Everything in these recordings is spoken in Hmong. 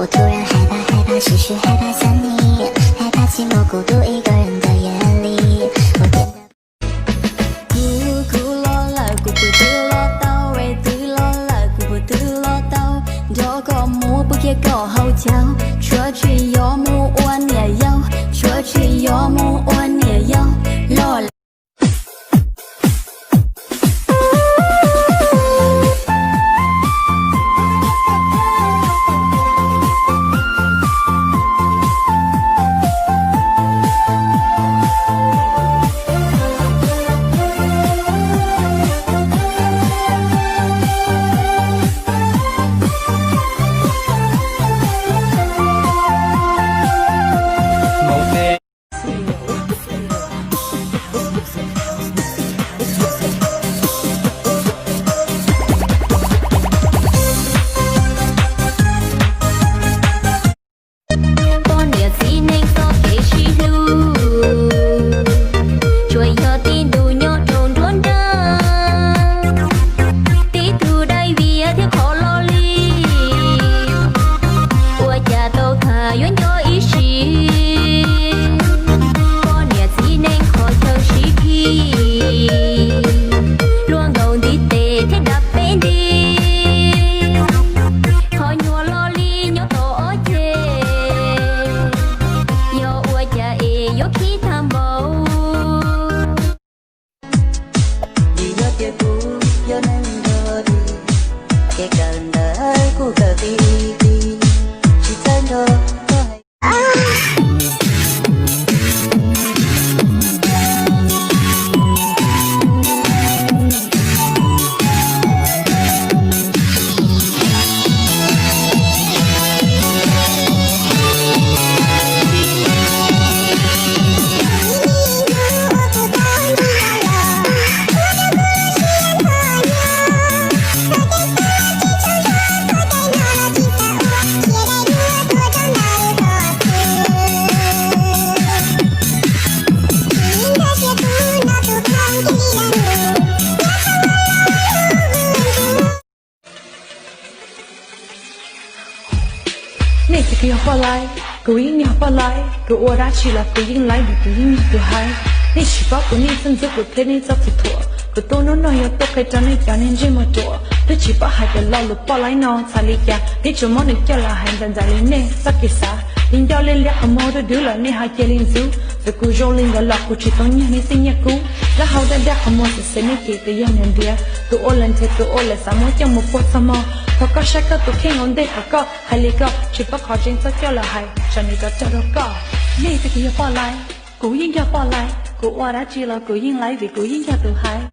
我突然害怕，害怕，是害怕想你，害怕寂寞孤独一个人的夜里。我变得 Kuv, kuv los lawm, kuv puas twv los tau, es twv los lawm, kuv puas twv los tau, nrog koj mus puas kiag koj hauv caug, tsuav tsis yog mus ua niam yau, tsuav tsis yog mus ua niam yau, los Poj niam txiv neej txoj kev sib hlub, tsuas yog tib ntus nyob rau nruab nrab. Tib tug dai vias thiab qhov loj li, ua cas tau tham yuav nco ib sim. Poj niam txiv neej qhov chaw sib khi, luaj nkaus ntiv tes thiab da peb nti. Qhov nyuag loj li nyob tom ob ceg, yog ua cas es yuav khib tag npaum. Vim yog tias kuv yog neeg dog dig, kev kawm ntawv kuj kawm qis qis, tsis txawj nrog koj hais. Nej twb yog poj laib, kuv yeej yog poj laib, kuv ua dab tsi los kuv yeej laib vim kuv yeej yog tus hais. Nej tsis paub kuv niaj txoj ntxub kuv thiab nej txoj kev thuam, kuv tuaj hnub no yog tuaj qhia rau nej cov niag ntsej muag ruam, twb tsis paub hais tias lo lus poj laib no txhais li cas, nej tsuas muab nws coj los hais ntxaws ntxaws li nej txoj kev xav. Li ncauj liab liab qhov muag dub dub los nej ho cia li ntxub, txawm kuv zoo li ntawd los kuv tsis tau nyiag nej txij nyiag kub. Lawv hau daj daj qhov muag xwm xwm nej ces twb yog niag ntiav, tus ua lawv nrhiav tus ua lawv xav muab coj mus puag txog hmo. Thov koj saib koj tus kheej ua ntej kom koj hais li koj tsis paub qhov tseeb txhob coj los hais, tsam nws rov rog rau koj. Nej twb yog poj laib, kuv yeej yog poj laib, kuv ua dab tsi los kuv yeej laib vim kuv yeej yog tus hais.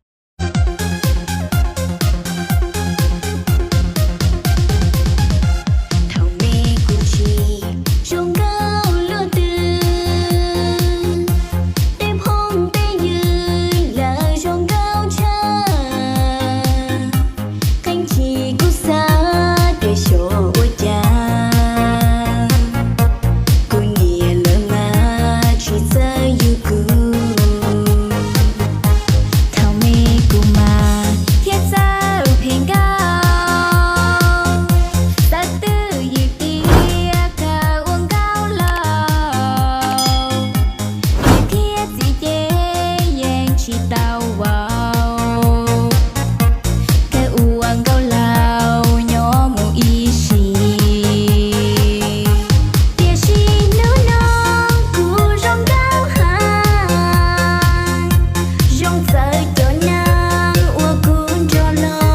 Thaum me kuv tsis zoo nkauj luaj twg, tej phooj tej ywg lawv zoo nkauj tshaj. Qee tsib kuv xav tias xyov ua cas kuv niam lawv mas tsis txawj yug kuv. Thaum me kuv mas thiaj txawj phem nkauj, xav twj ywm tias kawg ua nkauj laus, niam thiab txiv ces yeej tsis tau vau, kawg ua nkauj laus nyob mus ib sim. Tiam sis hnub no kuv zoo nkauj heev, zoo txawv cov neeg uas kuv nrog los,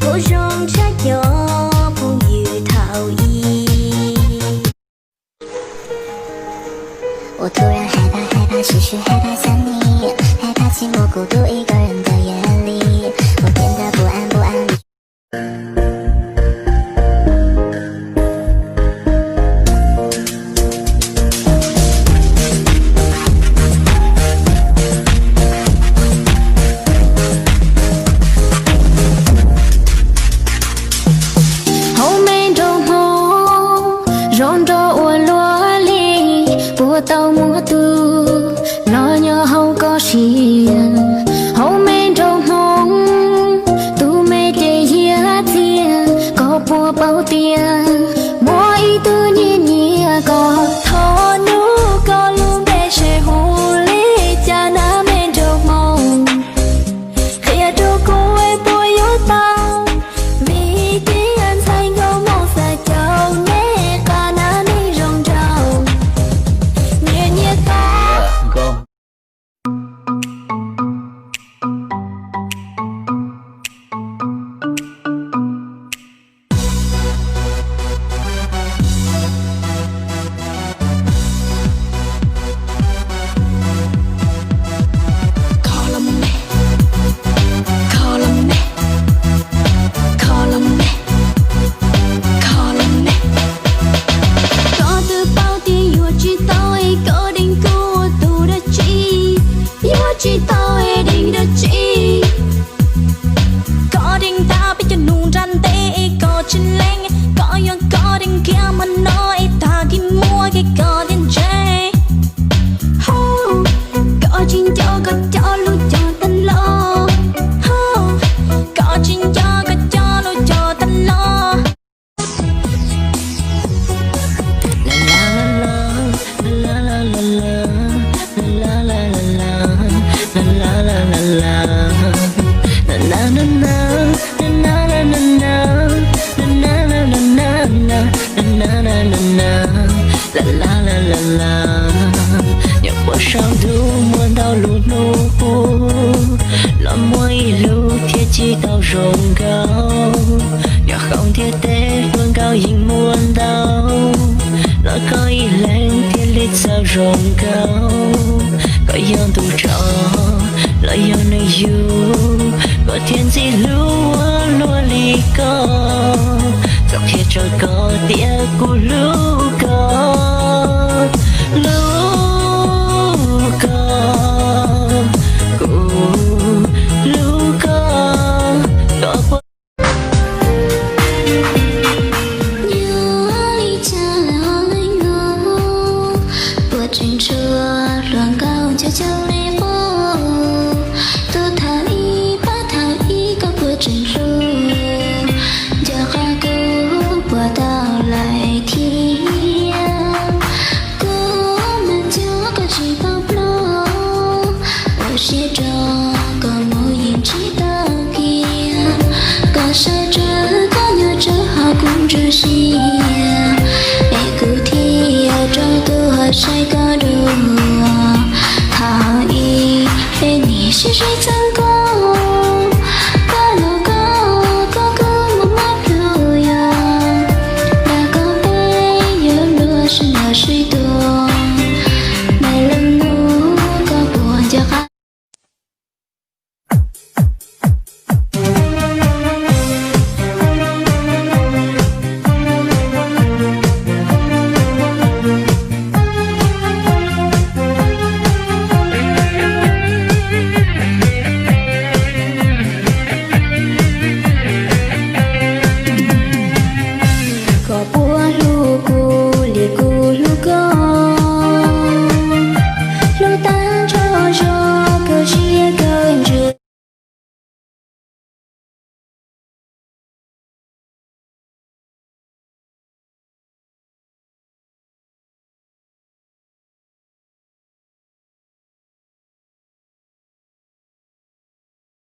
kuv zoo tshaj cov phooj ywg thaum ub. 我突然害怕，害怕，是害怕想你，害怕寂寞孤独一个人的夜里，我变得不安，不安。 Hauv me nroog Hmoob zoo nrog ua luaj li, puas tau muaj tus los nyob hauv koj siab. Hauv me nroog Hmoob, tus me ces hiab txiag, koj puas paub Deev dab tsi? Koj deev tag peb cov nus nram ntej es koj tsis lees, koj yog koj deev kiag mas no es tag kis muag kiag koj thiaj ntse. Koj tsis nco koj cov lus cog tag los, koj tsis nco koj cov lus cog tag los. Nyob puag saum ntuj muaj ntau lub hnub qub, los muaj ib lub thiaj tsis tau zoo nkauj. Nyob hauv ntiaj teb hluas nkauj yeej muaj ntau, los koj ib leeg thiaj li txawj zoo nkauj. Koj yog ntu ros los yog nws yug, koj thiaj ntxim hlub ua luaj li koj. Txoj qhia rau koj tias kuv hlub koj, hlub koj, kuv hlub koj, koj puas Nyob li cas lawm ho leej no, puas tseem tshuav hluas nkauj nco caug li qub. Tuaj thaum ib pab thaum ib koj puas tseem hlub, nco qab kuv puas tau lawm thiab. Kuv mas nco koj tsis tau ploj, ua siab rau koj mus yeej tsis tau kiag. Koj sawv tsees koj nyob tsawg ho kuv ntsuj siab, es kuv thiaj rau tus ho saib koj dua. Thaum ib peb niam sib zeb txeeb koj